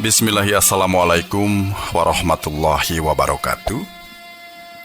Bismillahi Assalamualaikum warahmatullahi wabarakatuh.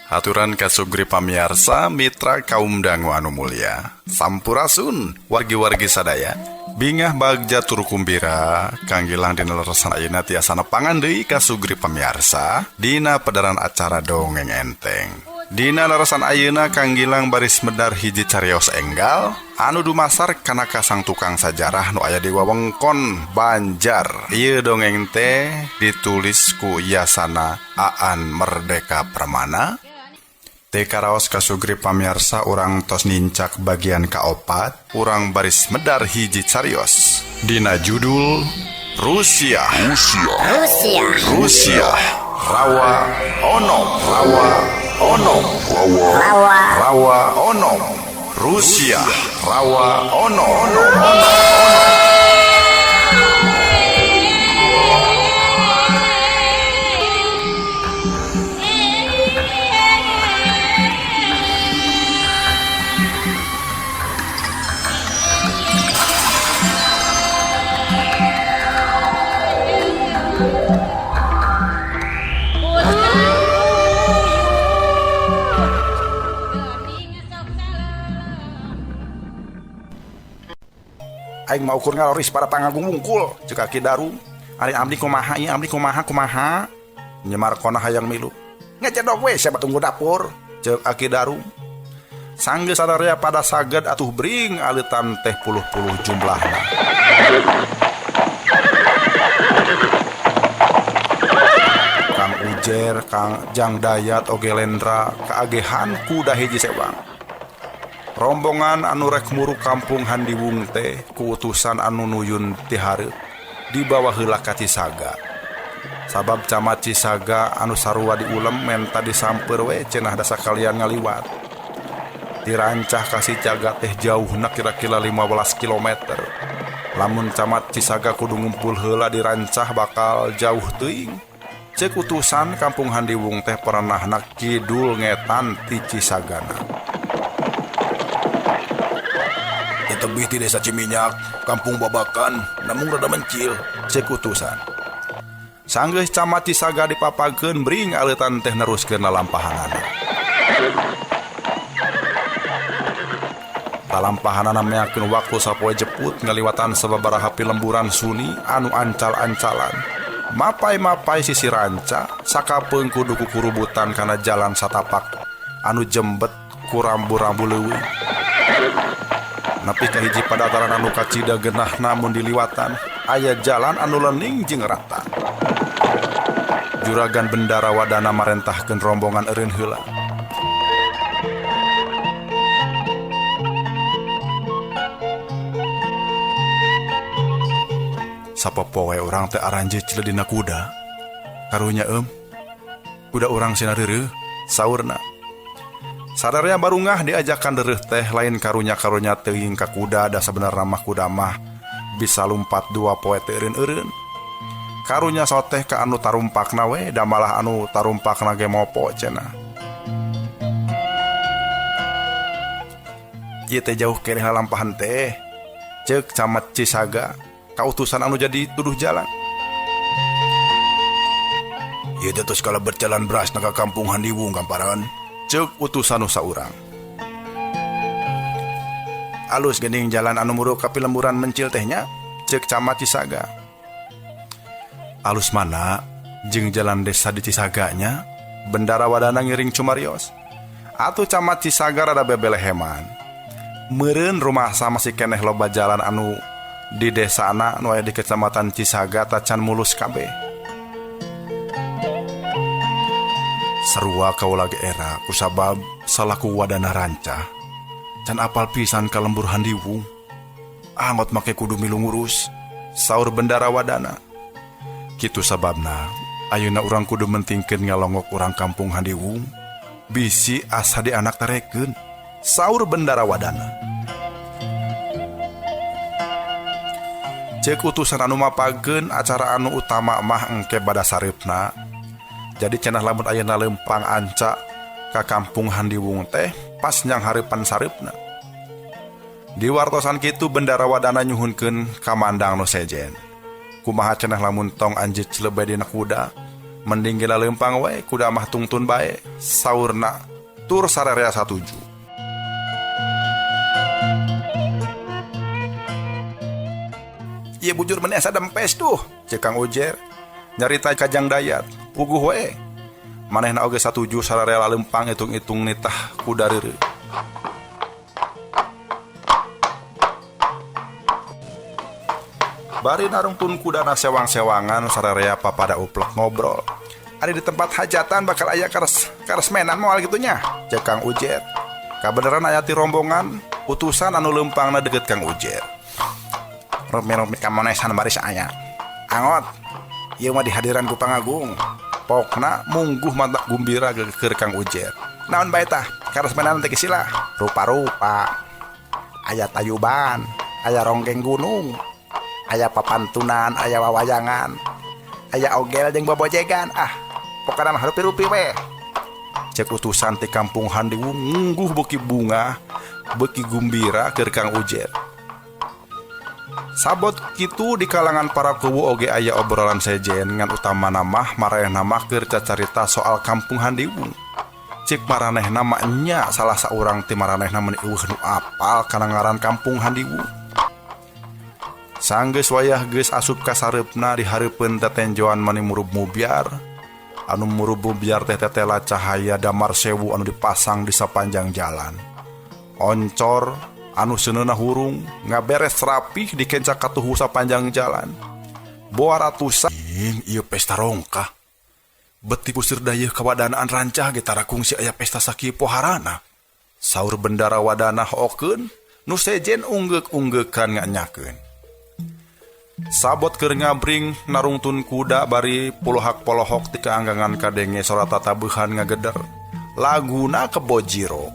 Haturan kasugri pamiarsa mitra kaum dangu anu mulia. Sampurasun wargi-wargi sadaya. Bingah bagja tur kumbira Kang Gilang dina leresan ayeuna tiasa nepangan deui kasugri pamiarsa dina pedaran acara dongeng enteng. Dina leresan ayeuna Kang Gilang baris medar hiji carios enggal anu dumasar kana ka sang tukang sajarah nu aya di wewengkon Banjar. Ieu dongeng teh ditulis ku Yasana Aan Merdeka Permana. Teu karaos kasugri pamiarsa urang tos nincak bagian kaopat, urang baris medar hiji carios. Dina judul Rusia. Rusia. Rusia. Rusia. Rawa Onom. Rawa Onom. Rawa. Rawa Onom. Rusia. Rawa Onom. Onom. Onom. Aing mau ukur ngaloris para pangagung wungkul cek Aki Darum. Ari abdi kumaha ieu abdi kumaha kumaha nyemar kona hayang milu. Ngecedok we siapa tunggu dapur cek Aki Darum. Sanggeus sadarea pada saged atuh bring aleutan teh puluh-puluh jumlahna. Kang Ujer, Kang Jang Dayat oge Lendra kaagehan kuda hiji sewang. Rombongan anu rek muruk kampung Handiwung teh kuutusan anu nuyun ti hareup dibawa heula ka Cisaga. Sabab camat Cisaga anu sarua diulem menta disamper we cenah da sakalian ngaliwat. Dirancah ka Cisaga teh jauhna kira-kira 15 kilometer. Lamun camat Cisaga kudu ngumpul heula dirancah bakal jauh teuing. Ceuk utusan kampung Handiwung teh perenahna kidul ngetan ti Cisagana. Tebih di desa Ciminyak, kampung Babakan, namun rada mencil, cek utusan. Sanggeus camat Cisaga dipapageun bring aleutan teh neruskeun lalampahanana. Lalampahanana meakeun waktu sapoe jeput ngaliwatan sababaraha pilemburan suni anu ancal-ancalan. Mapai-mapai sisi ranca, sakapeung kudu kukurubutan kana jalan satapak anu jembet ku rambu-rambu leuweung. Nepi ka hiji padataran anu kacida genah namun diliwatan, aya jalan anu lening jeung rata. Juragan Bendara Wadana marentahkeun rombongan eureun heula. Sapopoe urang teh aranjeut dina kuda. Karunya kuda urang sina reureuh, saurna. Sadarnya barungah diajakan dereuh teh lain karunya-karunya teuing ka kuda da sabenerna mah kuda mah bisa lumpat dua poe teu eureun-eureun. Karunya soteh ka anu tarumpakna we da malah anu tarumpakna ge mopo cenah. Ieu teh jauh keneh lalampahan teh. Ceuk camat Cisaga ka utusan anu jadi tuduh jalan. Ieu teh tos kalebet jalan berasna ka kampung Handiwung kamparan. Ceuk utusan nu saurang. Alus geuning jalan anu muruk ka pilemburan mencil teh nya, ceuk camat Cisaga. Alus mana jeung jalan desa di Cisaga nya, Bendara Wadana ngiring cumarios. Atuh camat Cisaga rada bebeleheman. Meureun rumah sama si keneh loba jalan anu di desana nu aya di kecamatan Cisaga tacan mulus kabeh. Sarua kaula ge era kusabab salaku wadana rancah can apal pisan ka lembur Handiwung. Angot make kudu milu ngurus, saur Bendara Wadana. Kitu sababna ayeuna urang kudu mentingkeun ngalongok urang kampung Handiwung bisi asa di anak tarekeun, saur Bendara Wadana. Ceuk utusan anu mapageun acara anu utama mah engke bada sareupna. Jadi cenah lamun ayeuna leumpang anca ka kampung Handiwung teh pas nyang hareupan sareupna. Di wartosan kitu Bendara Wadana nyuhunkeun ka mandang nu sejen. Kumaha cenah lamun tong anjeut celebay dina kuda, mending gela leumpang wae kuda mah tungtun bae, saurna tur sararea satuju. Ieu bujur meni asa dempes tuh, ceuk Kang Ujer. Nyarita ka Jang Dayat, puguh wae. Manehna oge satuju sararea laleumpang hitung-hitung nitah kuda reureuh. Bari narungtun kudana sewang-sewangan sararea papada uplek ngobrol. Ari di tempat hajatan bakal aya karesmenan moal kitu nya, ceuk Kang Ujer. Kabeneran aya ti rombongan utusan anu leumpangna deukeut Kang Ujer. Rumi-rumi kamonesan baris aya. Angot, ieu mah dihadiran ku Pangagung. Pokna mungguh mantak gumbira keur Kang Ujer. Naon bae tah? Karesmenan teh sila. Rupa-rupa. Aya tayuban, aya ronggeng gunung, aya papantunan, aya wawayangan, aya ogel jeung bobojegan. Ah, pokona mah rupi-rupi we. Cek utusan ti kampung Handiwung mungguh beuki bunga, beuki gumbira keur Kang Ujer. Sabot kitu di kalangan para kuwu oge aya obrolan sejen ngan utamana mah maranehna mah keur cacarita soal kampung Handiwung. Cik maranehna mah nya salah saurang ti maranehna meuni eueuh nu apal kana ngaran kampung Handiwung. Sanggeus wayah geus asup ka sareupna di hareupeun tetenjoan mani murub mubyar. Anu murub mubyar teh tetela cahaya damar sewu anu dipasang di sapanjang jalan. Oncor anu seuneuna hurung ngaberes rapih dikenca katuhu sapanjang jalan. Boa ratusan ieu pesta rongkah. Beti pusir dayeuh kawadanaan rancah ge tara kungsi aya pesta sakieu poharana. Saur bendara wadana hookeun nu sejen unggeuk-unggeukan nganyakeun. Sabot keur ngabring narungtun kuda bari polohak-polohok ti kaanggangan kadenge sora tatabuhan ngageder. Laguna Kebo Jiro.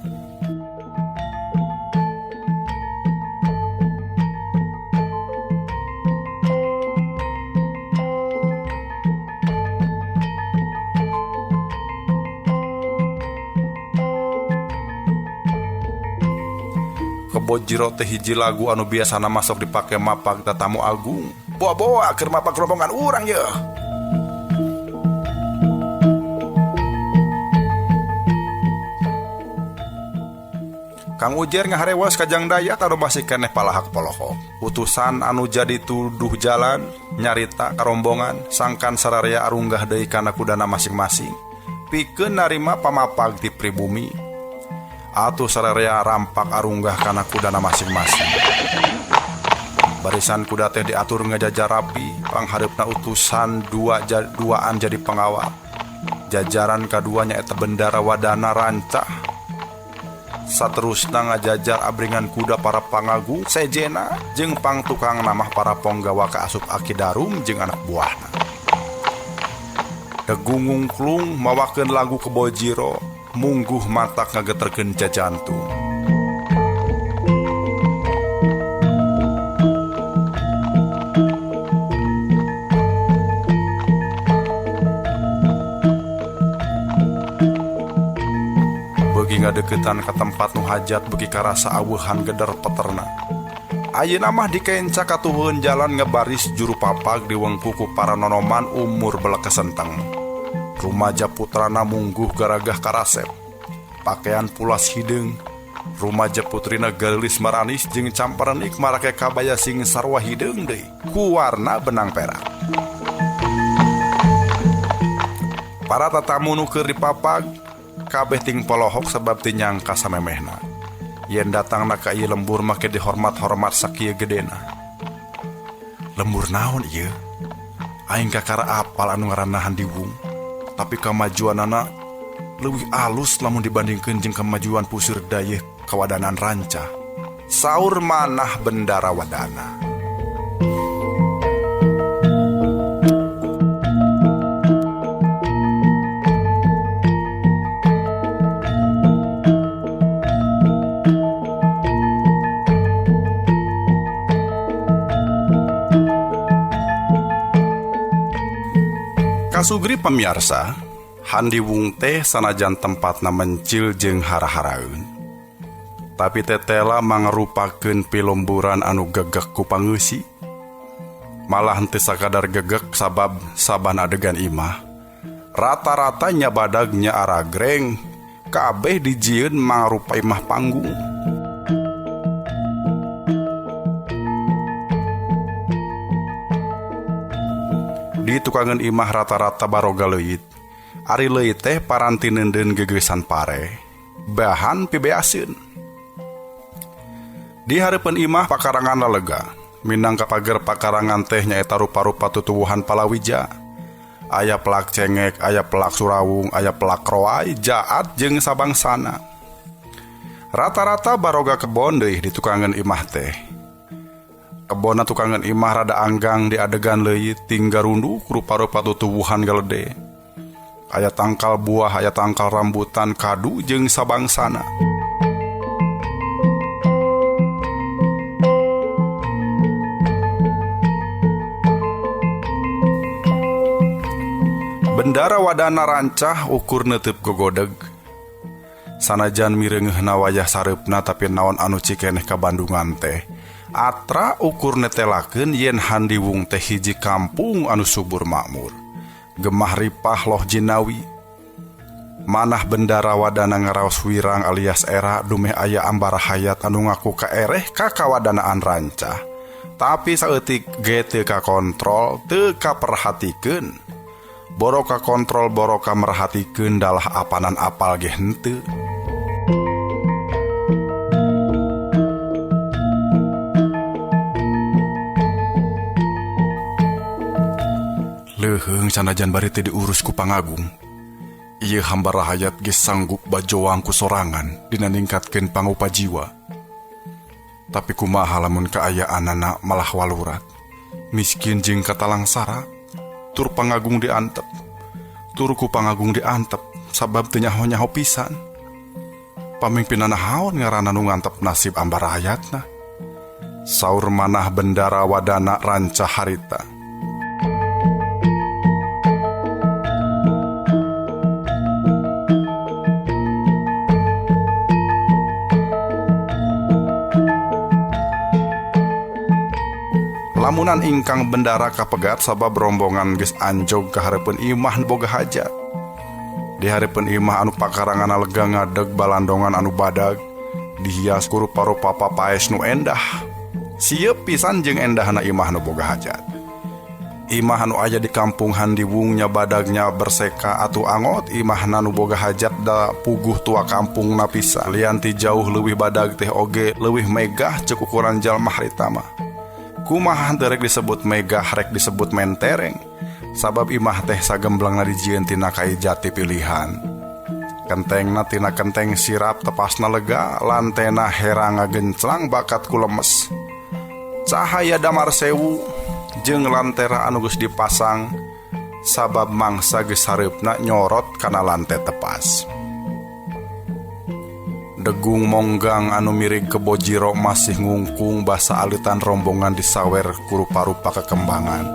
Kebo Jiro teh hiji lagu anu biasana masuk dipake mapag tatamu agung. Boa-boa keur mapag rombongan urang yeuh. Kang Ujer ngaharewas ka Jang Dayat anu masih keneh palahak polohok. Utusan anu jadi tuduh jalan nyarita karombongan sangkan sararea arunggah deui kana kudana masing-masing. Pikeun narima pamapag ti pribumi. Atuh sararea rampak arunggah kana kudana masing-masing. Barisan kuda teh diatur ngajajar rapi, panghareupna utusan duaan jadi pengawal. Jajaran kaduanya eta bendara wadana rancah. Saterusna ngajajar abringan kuda para pangagung sejena jeung pangtukang namah para ponggawa kaasup Aki Darum jeung anak buahna. Degungungklung mawakeun lagu Kebo Jiro, mungguh matak ngageterkeun jajantung. Beuki ngadeukeutan ka tempat nu hajat beuki karasa aweuhan geder peterna. Ayeuna mah dikenca katuhun jalan ngebaris juru papag diwengku ku para nonoman umur belekesenteng. Rumaja putrana mungguh garagah karasep. Pakaian pulas hideung. Rumaja putrina geulis maranis jeung camparenik marake kabaya sing sarua hideung deui ku warna benang perak. Para tatamu nu keur dipapag kabeh ting polohok sebab teu nyangka samemehna. Yen datangna ka ieu lembur make dihormat-hormat sakieu gedena. Lembur naon ieu? Aing kakara apal anu ngaranna Handiwung. Tapi kamajuanana leuwih alus lamun dibandingkeun jeung kamajuan puseur dayeuh kawadanan rancah. Saur manah bendara wadana. Kasugri pamiarsa, Handiwung teh sanajan tempatna mencil jeung hara-haraeun. Tapi tetela mangrupakeun pilomburan anu gegek ku pangeusi. Malah henteu sakadar gegek sabab saban adegan imah rata-rata nya badagnya aragreng kabeh dijieun mangrupa imah panggung. Di tukangan imah rata-rata baroga leuit. Ari leuit teh paranti neundeun gegeusan pare, bahan pibeaseun. Di hareupeun imah pakarangan lalega, minangka pager pakarangan teh nyaeta rupa-rupa tutuwuhan palawija. Aya pelak cengek, aya pelak surawung, aya pelak roai, jaat jeung sabangsana. Rata-rata baroga kebon deui di tukangan imah teh. Kebonna tukangan imah rada anggang di adegan leuit tinggal runduk rupa-rupa tutuwuhan galede. Aya tangkal buah, aya tangkal rambutan, kadu jeung sabangsana. Bendara wadana rancah ukur neuteub gogodeg. Sanajan mireungeuhna wayah sareupna tapi naon anu cikeneh ka Bandungan teh. Atra ukur netelakeun yen Handiwung teh hiji kampung anu subur makmur. Gemah ripah loh jinawi. Manah bendara wadana ngaraos wirang alias era dumeh aya ambara hayat anu ngaku kaereh ka kawadanaan rancah. Tapi saeutik ge teu kakontrol, teu kaperhatikeun. Boroka kontrol boroka merhatikeun dalah apanan apal ge henteu. Leuheung sanajan bari teu diurus ku pangagung. Ieu hamba rahayat geus sanggup bajoang ku sorangan dina ningkatkeun pangupa jiwa. Tapi kumaha lamun kaayaanana malah walurat. Miskin jeung katalangsara, tur pangagung diantep. Tur ku pangagung diantep sabab teu nyaho-nyaho pisan. Pamingpinana haon ngaranna nu ngantep nasib amba rahayatna. Saur manah bendara wadana rancah harita. Lamunan ingkang bendara kapegat sabab rombongan geus anjog ka hareupeun imah nu boga hajat. Di hareupeun imah anu pakarangan lega ngadeg balandongan anu badag, dihias ku rupa-rupa papaes nu endah. Sieup pisan jeung endahna imah nu boga hajat. Imah anu aya di kampung Handiwung nya badagnya berseka atuh angot imahna nu boga hajat da puguh tua kampung na pisan. Lian ti jauh leuwih badag teh oge leuwih megah ceuk ukuran jalma harita mah. Kumaha henteu rek disebut megah rek disebut mentereng sabab imah teh sagemblangna dijieun tina kai jati pilihan. Kentengna tina kenteng sirap tepasna lega, lantena herang ngagenclang bakat ku lemes. Cahaya damar sewu jeung lantera anu geus dipasang sabab mangsa geus sareupna nyorot kana lante tepas. Degung monggang anu miring kebo jiro masih ngungkung basa alitan rombongan disawer ku rupa-rupa kekembangan.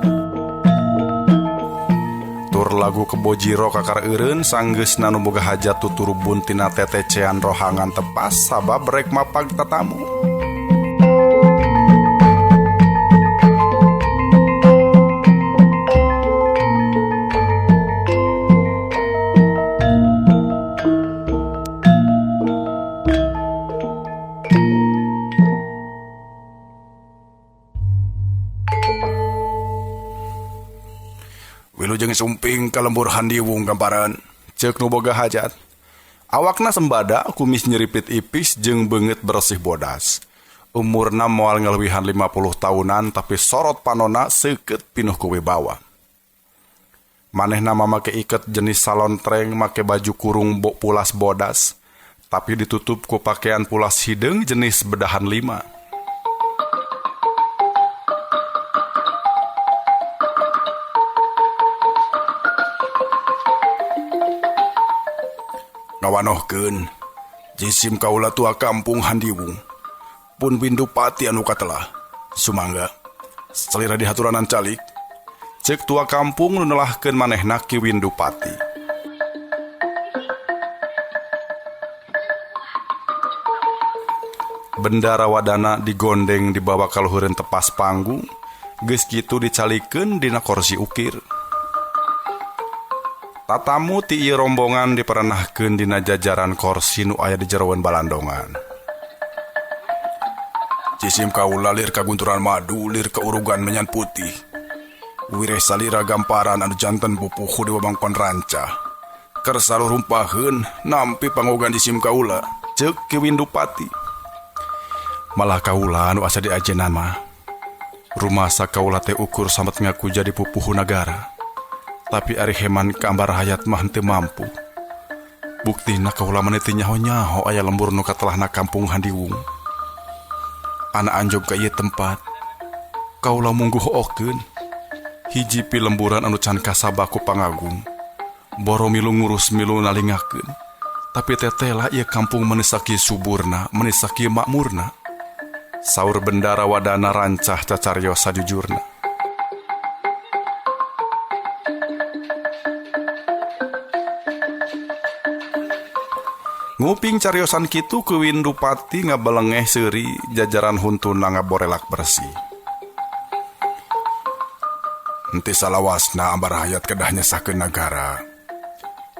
Tur lagu kebo jiro kakar eureun sanggeusna nu boga hajat tuturubun tina tetecean rohangan tepas sabab rek mapag tatamu. Wilujeng sumping ka lembur Handiwung gamparan ceuk nu boga hajat. Awakna sembada kumis nyeripit ipis jeung beungeut bersih bodas. Umurna moal ngaleuwihan 50 tahunan tapi sorot panona seukeut pinuh ku wibawa. Manehna mamake iket jenis salon treng make baju kurung bok pulas bodas tapi ditutup ku pakaian pulas hideung jenis bedahan 5. Ngawanohkeun jisim kaula tua kampung Handiwung pun Windupati anu katelah sumangga salira dihaturanan calik ceuk tua kampung nu nelahkeun manehna Ki Windupati. Bendara wadana digondeng dibawa ka luhureun tepas panggung Geus kitu dicalikeun dina korsi ukir. Tatamu ti ieu rombongan diperenahkeun dina jajaran korsi nu aya di jeroan balandongan. Cisim kaula lir kagunturan madu lir keurugan menyan putih. Wireh salira gamparan anu janten pupuhu di wewengkon Rancah. Kersa rumpaheun nampi pangogan jisim kaula ceuk Ki Windupati. Malah kaula anu asa diajenan mah. Rumasa kaula teh ukur samet ngaku jadi pupuhu nagara. Tapi ari heman ka Ambarahayat mah henteu mampu. Buktina kaula mah teu nyaho-nyaho aya lembur nu katelahna kampung Handiwung. Anak anjog ka ieu tempat, kaula mungguh hookeun. Hiji pilemburan anu can kasaba ku pangagung. Boro milu ngurus milu nalingakeun. Tapi tetela ieu kampung meni sakieu suburna, meni sakieu makmurna. Saur Bendara Wadana rancah cacarios sajujurna. Nguping cariosan kitu Ki Windupati ngabelengeh seuri jajaran huntuna ngaborelak bersih. Henteu salawasna Ambarahayat kedah nyesahkeun nagara.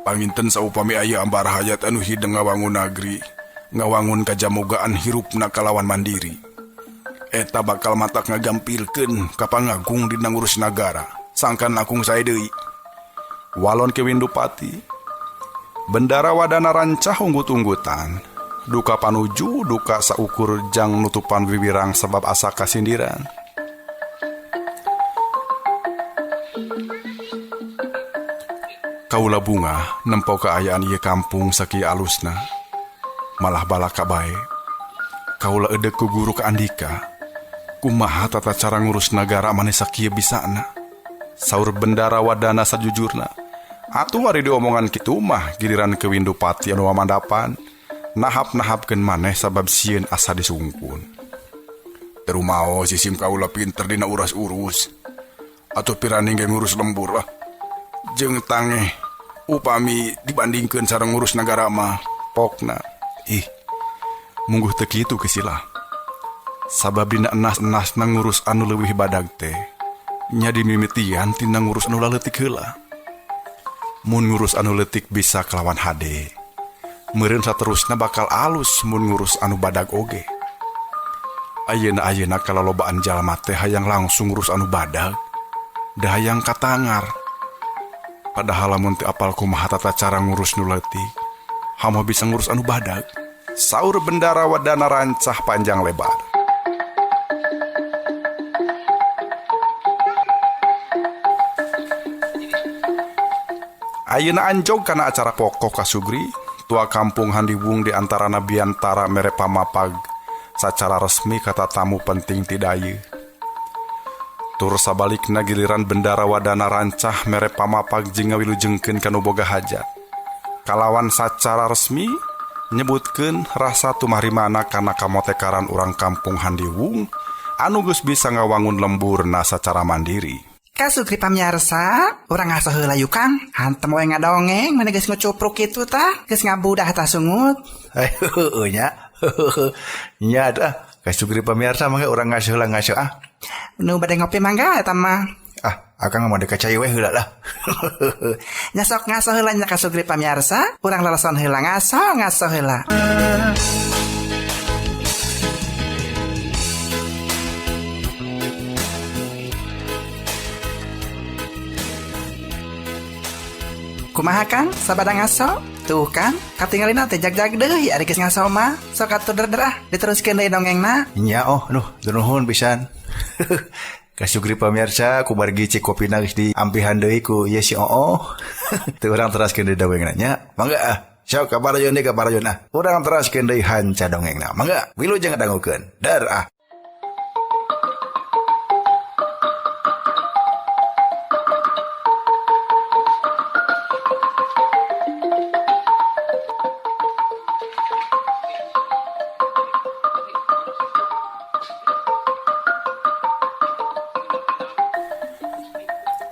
Panginten saupami aya Ambarahayat anu hideng ngawangun nagri, ngawangun kajamogaan hirupna kalawan mandiri. Eta bakal matak ngagampilkeun ka pangagung dina ngurus nagara, sangkan langkung sae deui. Walon Ki Windupati. Bendara Wadana rancah unggut-unggutan. Duka panuju, duka saukur jang nutupan wiwirang sebab asa kasindiran. Kaula bungah nempo kaayaan ieu kampung sakieu alusna. Malah balaka bae. Kaula edek ku guru ka Andika. Kumaha tata cara ngurus nagara maneh sakieu bisana? Saur Bendara Wadana sajujurna. Atuh ari diomongan kitu mah giliran Ki Windupati anu mamandapan. Nahap-nahapkeun maneh sabab sieun asa disungkun. Terumao sisim kaula pinter dina uras-urus. Atuh piraning ge ngurus lembur lah. Jeung tangeh upami dibandingkeun sareng ngurus nagara mah pokna. Ih, mungguh teu kitu kesilah. Sabab dina enas-enasna ngurus anu leuwih badag teh nya dimimitian tina ngurus anu laleutik heula. Mun ngurus anu leutik bisa kelawan hade. Meureun saterusna bakal alus mun ngurus anu badag oge. Ayeuna-ayeuna kalalobaan jalma teh hayang langsung ngurus anu badag, da hayang katangar. Padahal lamun teu apal kumaha tata cara ngurus nu leutik, hamoh bisa ngurus anu badag. Saur Bendara Wadana rancah panjang lebar. Ayeuna anjog kana acara pokok kasugri, tua kampung Handiwung di antarana biantara mere pamapag sacara resmi kata tamu penting ti dayu. Tur sabalikna giliran Bendara Wadana rancah mere pamapag jeung ngawilujengkeun ka nu boga hajat. Kalawan sacara resmi nyebutkeun rasa tumarimana kana kamotekaran urang kampung Handiwung anu geus bisa ngawangun lemburna sacara mandiri. Kasugri pamiarsa, urang ngaso heula yuk Kang. Hantem we ngadongeng, meni geus ngucupruk kitu tah, geus ngabudah tah sungut. Heueuh nya. Nya tah, kasugri pamiarsa mangga urang ngaso heula ngaso ah. Nu bade ngopi mangga eta mah. Ah, akang mah deka cai we heula lah. Nya sok ngaso heula nya kasugri pamiarsa, urang lalason heula ngaso ngaso heula. Kumaha Kang, sabada ngaso? Tuh Kang, katingalina teh jag-jag deui ari geus ngaso mah. Sok atuh derder ah, diteruskeun deui dongengna. Nya oh, nuh, nuhun pisan. Kasugri pamirsa, ku bargi cik kopina geus diampihan deui ku ieu si Oo. Teu urang teraskeun deui dongengna nya. Mangga ah. Sok ka parayon deui ka parayon ah. Urang teraskeun deui hanca dongengna. Mangga, wilujeng ngadangukeun. Der ah.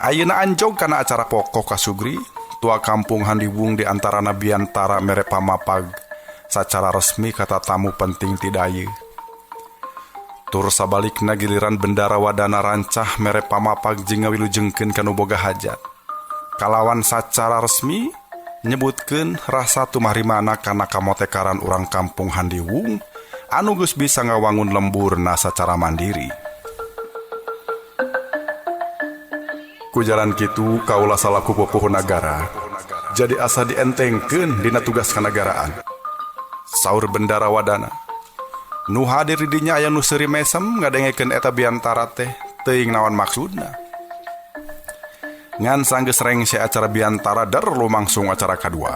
Ayeuna anjog kana acara pokok kasugri, tua kampung Handiwung di antarana biantara mere pamapag sacara resmi kata tamu penting ti dayu. Tur sabalikna giliran Bendara Wadana rancah mere pamapag jeung ngawilujengkeun ka nu boga hajat. Kalawan sacara resmi nyebutkeun rasa tumarimana kana kamotekaran urang kampung Handiwung anu geus bisa ngawangun lemburna sacara mandiri. Ku jalan kitu kaula salaku pupuhu nagara jadi asa dientengkeun dina tugas kanagaraan. Saur Bendara Wadana. Nu hadir di dinya aya nu seuri mesem ngadengekeun eta biantara teh teuing naon maksudna. Ngan sanggeus rengse acara biantara der lumangsung acara kadua.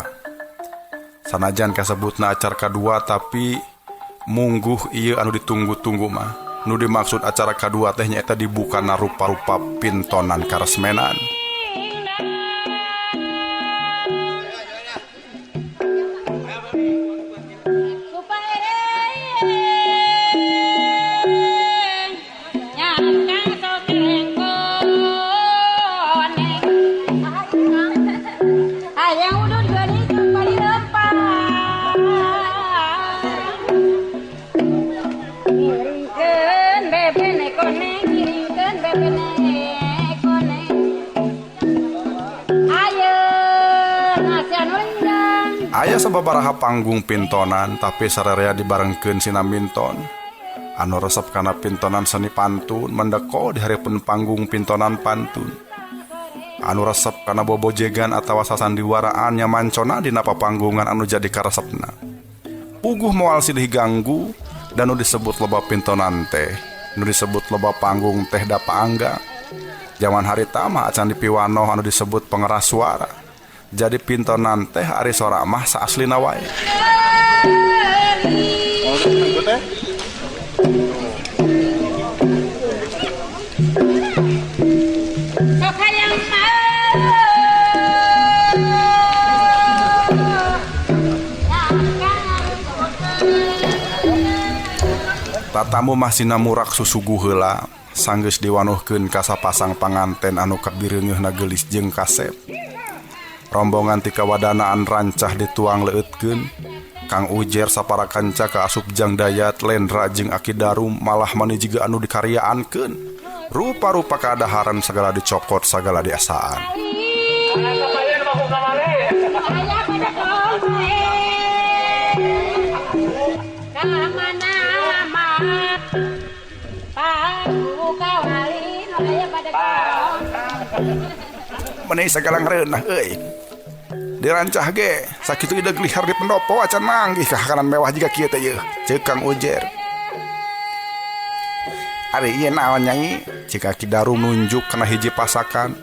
Sanajan kasebutna acara kadua tapi mungguh ieu anu ditunggu-tunggu mah. Nu dimaksud acara kadua teh nyaeta dibukana rupa-rupa pintonan karesmenan. Aya sababaraha panggung pintonan tapi sararea dibarengkeun sinaminton. Anu resep kana pintonan seni pantun mendeko di hareupeun panggung pintonan pantun. Anu resep kana bobojegan atawa sasandiwaraan nya mancona dina papanggungan anu jadi karesepna. Puguh moal silih ganggu dan nu disebut loba pintonan teh, nu disebut loba panggung teh da paangga. Jaman harita mah acan dipiwanoh anu disebut pengeras suara. Jadi pintonan teh ari sora mah saaslina wae. Tatamu masih namurak susuguh heula sanggeus diwanuhkeun ka sapasang panganten anu kabireungeuhna geulis jeung kasep. Rombongan ti kawadanaan rancah dituang leueutkeun. Kang Ujer sapara kanca ka asup Jang Dayat, Lendra jeung Aki Darum malah mani jiga anu dikaryaankeun. Rupa-rupa kadaharan segala dicokot segala diasaan. Meni segala ngareunah euy. Dirancah ge sakitu ideg lihar di pendopo acan manggih kahakanan mewah jiga kieu teh yeuh. Ceuk Kang Ujer. Ari ieu naon nyai? Ceuk Aki Darum nunjuk kana hiji pasakan.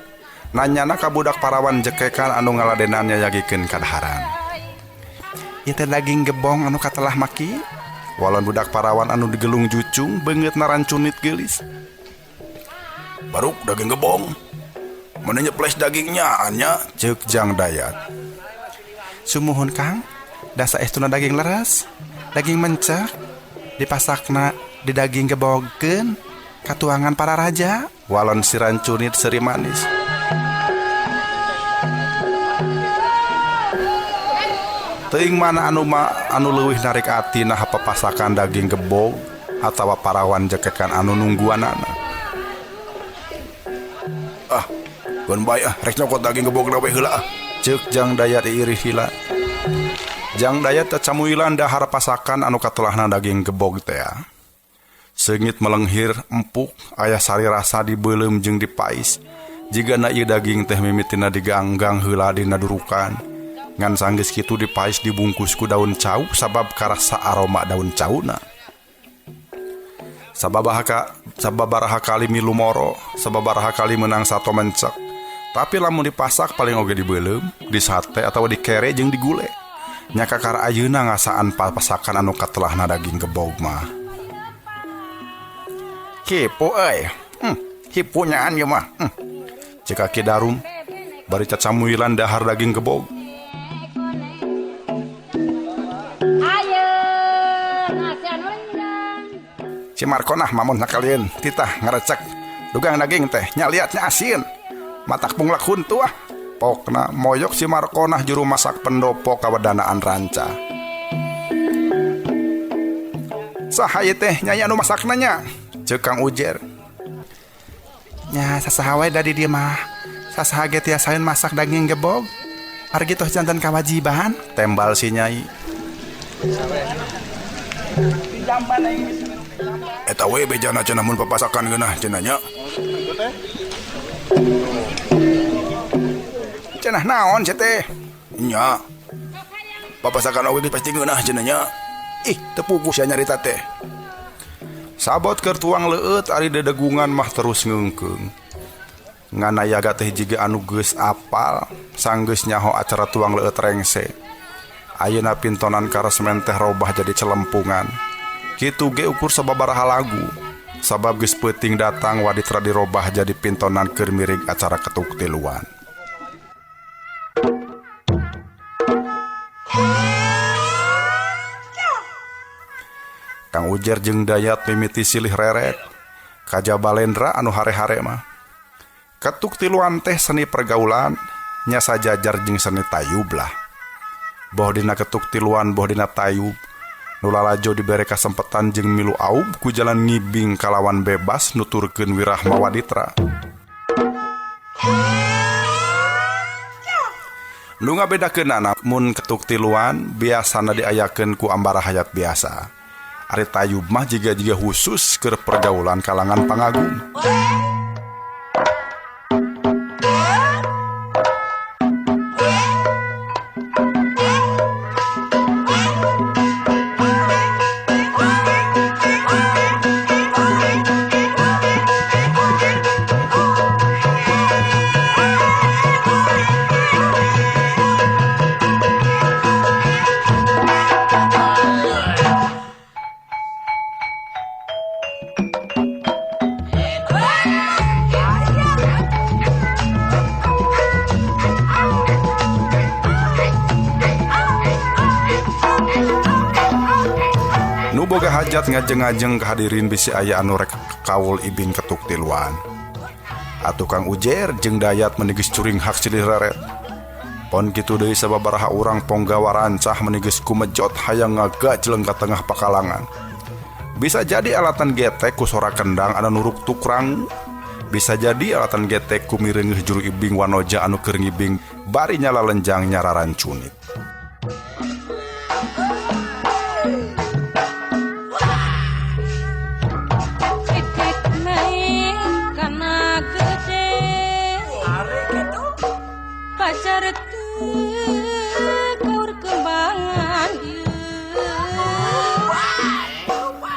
Nanyana ka budak parawan jekekan anu ngaladenan nyayagikeun kadaharan. Ieu teh daging gebong anu katelah maki. Walon budak parawan anu digelung jucung beungeut narancunit geulis. Baruk daging gebong. Mana nyeples dagingnya anya ceuk Jang Dayat. Sumuhun Kang, da saestuna daging leres, daging mencek, dipasakna di daging gebogkeun katuangan para raja. Walon si rancunit seuri manis. Teuing mana anu leuwih narik ati nah papasakan daging gebog atawa parawan jekekan anu nungguanana. Ah, keun bae ah, rek nyokot daging gebog we heula ah. Ceuk Jang Dayat iirih hila. Jang Dayat camuilan dahar pasakan anu katelahna daging gebog teh. Seungit melenghir empuk aya sari rasa dibeuleum jeung dipais. Jigana ieu daging teh mimitina diganggang heula dina durukan. Ngan sanggeus kitu dipais dibungkus ku daun cau sabab karasa aroma daun cauna. Sababaraha kali milu moro, sababaraha kali menang sato mencek. Tapi lamun dipasak paling oge dibeuleum, disate atawa dikere jeung digule. Nya kakara ayeuna ngasaan papasakan anu katelahna daging gebog mah. Kepo euy. Hipu nyaan ieu mah. Ceuk Aki Darum bari cacamuilan dahar daging gebog. Si Markonah mamun sakalieun titah ngarecek dugang daging teh nya liatnya asin. Matak punglak huntu ah. Pokna moyok si Markonah juru masak pendopo kawedanaan ranca. Saha ieu teh nyai anu masakna nya? Ceuk Kang Ujer. Nya sasaha we da di dieu mah. Sasaha ge tiasaeun masak daging gebog. Margi tos janten kawajiban. Tembal si Nyai. Eta we bejana cenah mun papasakan geunah cenah nya. Cenah naon sia teh? Nya. Papasakan oge geus pasti ngeunah cenah nya. Ih, teu puguh sia nyarita teh. Sabot keur tuang leueut ari dedegungan mah terus ngeungkeung. Ngan nayaga teh jiga anu geus apal, sanggeus nyaho acara tuang leueut rengse. Ayeuna pintonan karesmen teh robah jadi celempungan. Kitu ge ukur sababaraha lagu. Sabab geus peuting datang waditra dirobah jadi pintonan keur miring acara ketuk tiluan. Kang Ujer jeung Dayat mimiti silih reret. Kajaba Lendra anu hare-hare mah. Ketuk tiluan teh seni pergaulan, nya sajajar jeung seni tayub lah. Boh dina ketuk tiluan boh dina tayub. Nu lalajo dibere kasempetan jeung milu aub ku jalan ngibing kalawan bebas nuturkeun wirahma waditra. Nu ngabedakeunana mun ketuk tiluan biasana diayakeun ku ambara hayat biasa. Ari tayub mah jiga-jiga khusus keur pergaulan kalangan pangagung. Boga hajat ngajeng-ngajeng kehadirin bisi aya anu rek kaul ibing ketuk tiluan. Atuh Kang Ujer jeung Dayat meni geus curing hak silih reret. Pon kitu deui sababaraha urang ponggawa rancah meni geus kumejot hayang ngagajleng ka tengah pakalangan. Bisa jadi alatan getek ku sora kendang anu nuruk tukrang. Bisa jadi alatan getek ku mireungeuh juru ibing wanoja anu keur ngibing bari nyala lenjang nyararancunit.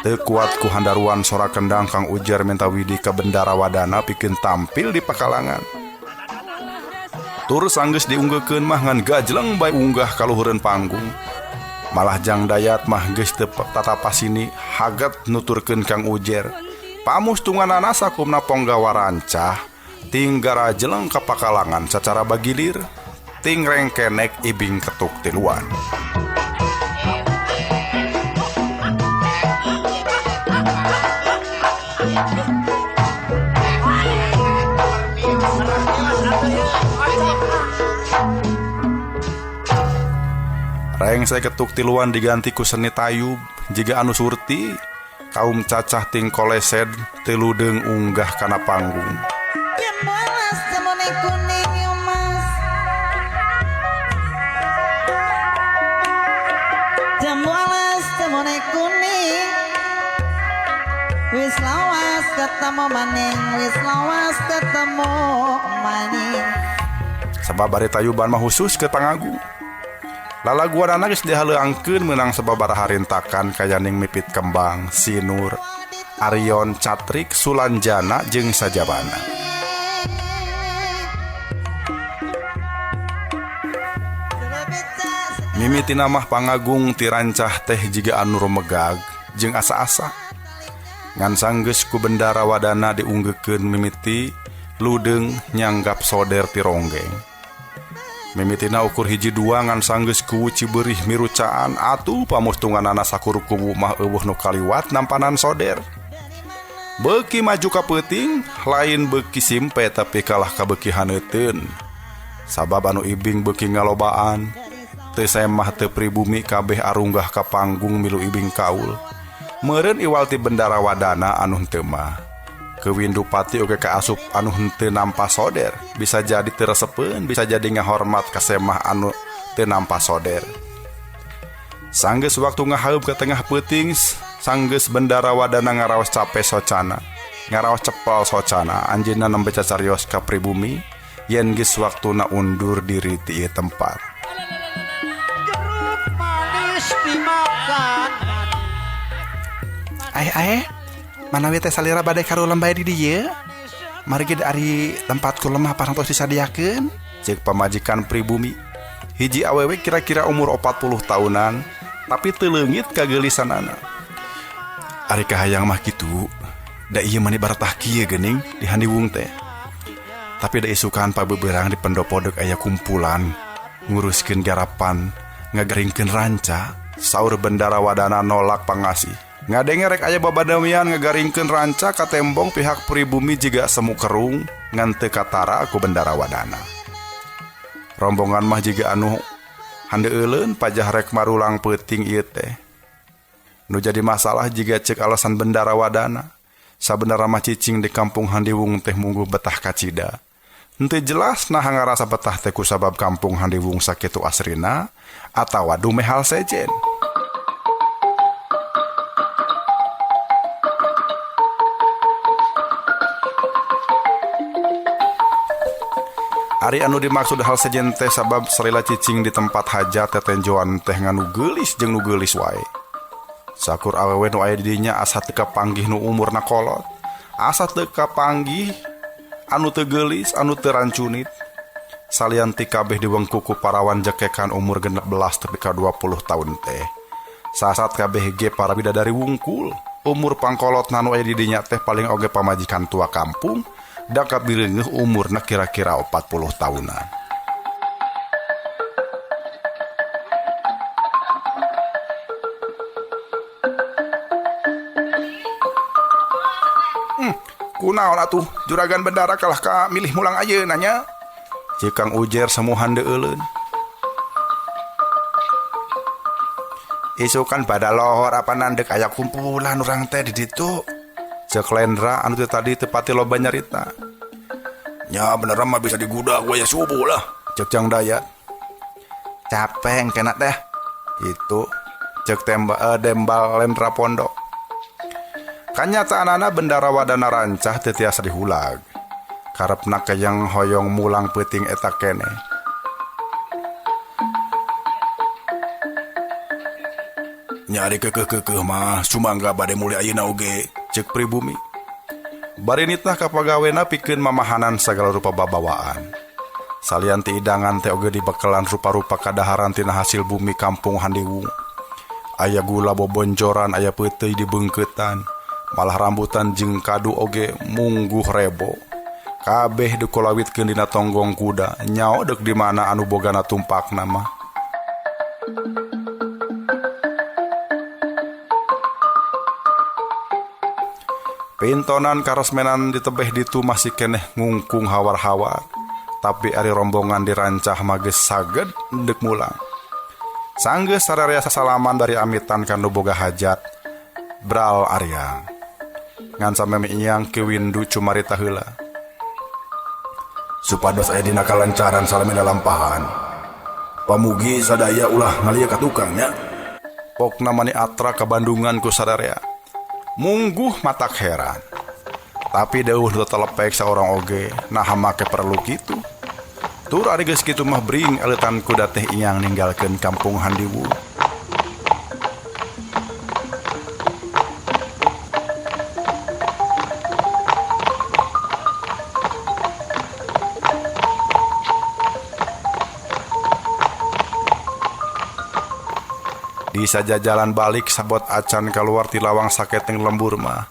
Teu kuat ku handaruan sora kendang Kang Ujer minta widi ka bendara wadana pikeun tampil di pakalangan. Tur sanggeus diunggeukeun mah ngan gajleng bae unggah ka luhureun panggung. Malah jang Dayat mah geus teu tatapasini haget nuturkeun Kang Ujer. Pamustunganana sakumna ponggawa rancah ting garajeleng ka pakalangan sacara bagilir ting rengkenek ibing ketuk tiluan. Rengse ketuk tiluan diganti ku seni tayub jiga anu surti kaum cacah ting kolesed tiludeung unggah kana panggung. Wis lawas ketemu maning, wis lawas ketemu maning. Sabab ari tayuban mah khusus ke pangagung. Lalaguanana geus dihaleuangkeun meunang sababaraha rintakan kayaning Mipit Kembang, Sinur, Arion, Catrik, Sulanjana jeung sajabana. Mimitina mah pangagung tirancah teh jiga anu rumegag jeung asa-asa. Ngan sanggeus ku bendara wadana diunggeukeun mimiti ludeung nyanggap soder ti ronggeng. Mimitina ukur hiji dua ngan sanggeus kuwu cibeurih mirucaan atuh pamustunganana sakur kuwu mah eueuh nu kaliwat nampanan soder. Beuki maju ka peuting lain beuki simpe tapi kalah ka beuki haneuteun. Sabab anu ibing beuki ngalobaan, teu semah teu pribumi kabeh arunggah ka panggung milu ibing kaul. Meureun iwal ti Bendara Wadana anu henteu mah. Kewindupati oge kaasup anu henteu nampa soder, bisa jadi teu resepeun, bisa jadi ngahormat ka semah anu teu nampa soder. Sanggeus waktu ngaheup ke tengah peuting, sanggeus Bendara Wadana ngaraos cape socana, ngaraos cepel socana, anjeunna nembe cacarios ka pribumi yen geus waktuna undur diri ti ieu tempat. Jeruk manis dimakan. Aeh aeh, manawi teh salira bade karulem bae di dieu? Margi ari tempat kulem mah parantos disadiakeun. Ceuk pamajikan pribumi. Hiji awewe kira-kira umur 40 tahunan, tapi teu leungit kageulisanana. Ari kahayang mah kitu, da ieu mani baratah kieu geuning di Handiwung teh. Tapi da isukan pabeberang di pendopo deuk aya kumpulan nguruskeun garapan, ngagaringkeun ranca, saur Bendara Wadana nolak pangasih. Ngadenge rek aya babadamian ngagaringkeun ranca katembong pihak pribumi jiga semu kerung ngan teu katara ku Bendara Wadana. Rombongan mah jiga anu handeueuleun pajah rek marulang peuting ieu teh. Nu jadi masalah jiga ceuk alasan Bendara Wadana. Sabenerna mah cicing di kampung Handiwung teh mungguh betah kacida. Henteu jelas naha ngarasa betah teh kusabab kampung Handiwung sakitu asrina atawa dumeh hal sejen. Ari anu dimaksud hal sejen teh sabab salila cicing di tempat hajat tetenjoan teh nganu geulis jeung nu geulis wae. Sakur awewe nu aya di dinya asa teu kapanggih nu umurna kolot, asa teu kapanggih anu teu geulis, anu teu rancunit. Salian ti kabeh diwengku ku parawan jekekan umur 16 tepi ka 20 tahun teh. Sasat kabeh ge para bidadari wungkul, umur pangkolotna nu aya di dinya teh paling oge pamajikan tua kampung. Da kabireungeuh umurna kira-kira 40 tahunan. Kunaon atuh juragan Bendara kalah ka milih mulang ayeuna nya. Ceuk Kang Ujer samuhan deuleuun. Isukan pada lohor apa nandek aya kumpulan urang teh di ditu. Ceuk Lendra anu teu tadi teu pati loba nyarita. Nya bener mah bisa digudak we subuh lah. Ceuk Jang Dayat. Capek engkena teh. Itu ceuk dembal Lendra Pondok. Kanyataanana Bendara Wadana rancah teu tiasa dihulag. Karepna kayang hoyong mulang peuting eta keneh. Nya ari keukeuh-keukeuh mah sumangga bade mulih ayeuna oge. Ceuk pribumi. Bari nitah ka pagawena pikeun mamahanan sagala rupa babawaan. Salian ti idangan teh oge dibekelan rupa-rupa kadaharan tina hasil bumi kampung Handiwung. Aya gula bobonjoran, aya peuteuy dibeungkeutan, malah rambutan jeung kadu oge mungguh rebo. Kabeh dikolawitkeun dina tonggong kuda, nyao deuk di mana anu bogana tumpakna mah. Pintonan karesmenan ditebeh ditu masih keneh ngungkung hawar-hawar, tapi ari rombongan dirancah mah geus saged deuk mulang. Sanggeus sararea sasalaman dari amitan ka nu boga hajat bral aryang. Ngan sameme iyang ke windu cumarita heula. Supados aya dina kalancaran salami lalampahan. Pamugi sadaya ulah ngalieu ka tukang nya. Pokna mani atra ka Bandungan ku sararea. Mungguh matak heran. Tapi deuh nu telepek saurang oge, naha make perlu kitu. Tur ari geus kitu mah bring eleutan kuda teh iyang ninggalkeun kampung Handiwung. Di sajajalan balik sabot acan keluar ti lawang saketeng lembur mah.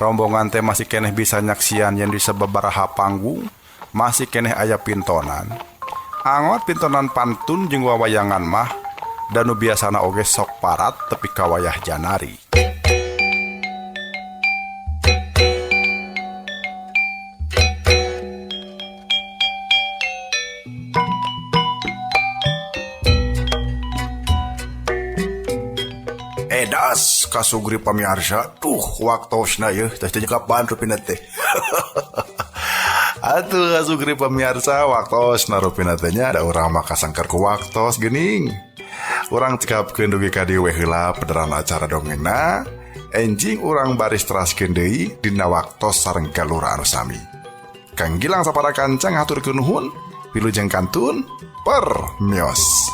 Rombongan teh masih keneh bisa nyaksian yen di sababaraha panggung masih keneh aya pintonan. Angot pintonan pantun jeung wawayangan mah dan nu biasana oge sok parat tepi ka wayah janari. Edas kasugri pamiarsa tuh waktosna yeuh teh teh kapan rupina teh. Atuh kasugri pamiarsa waktosna rupina teh nya da urang mah kasangkar ku waktos geuning. Urang cekapkeun dugi ka dieu we heula pederan acara dongengna. Enjing urang baris teraskeun deui dina waktos sareng galur anu sami. Kang Gilang sapara kanca ngahaturkeun nuhun, wilujeng kantun, permios.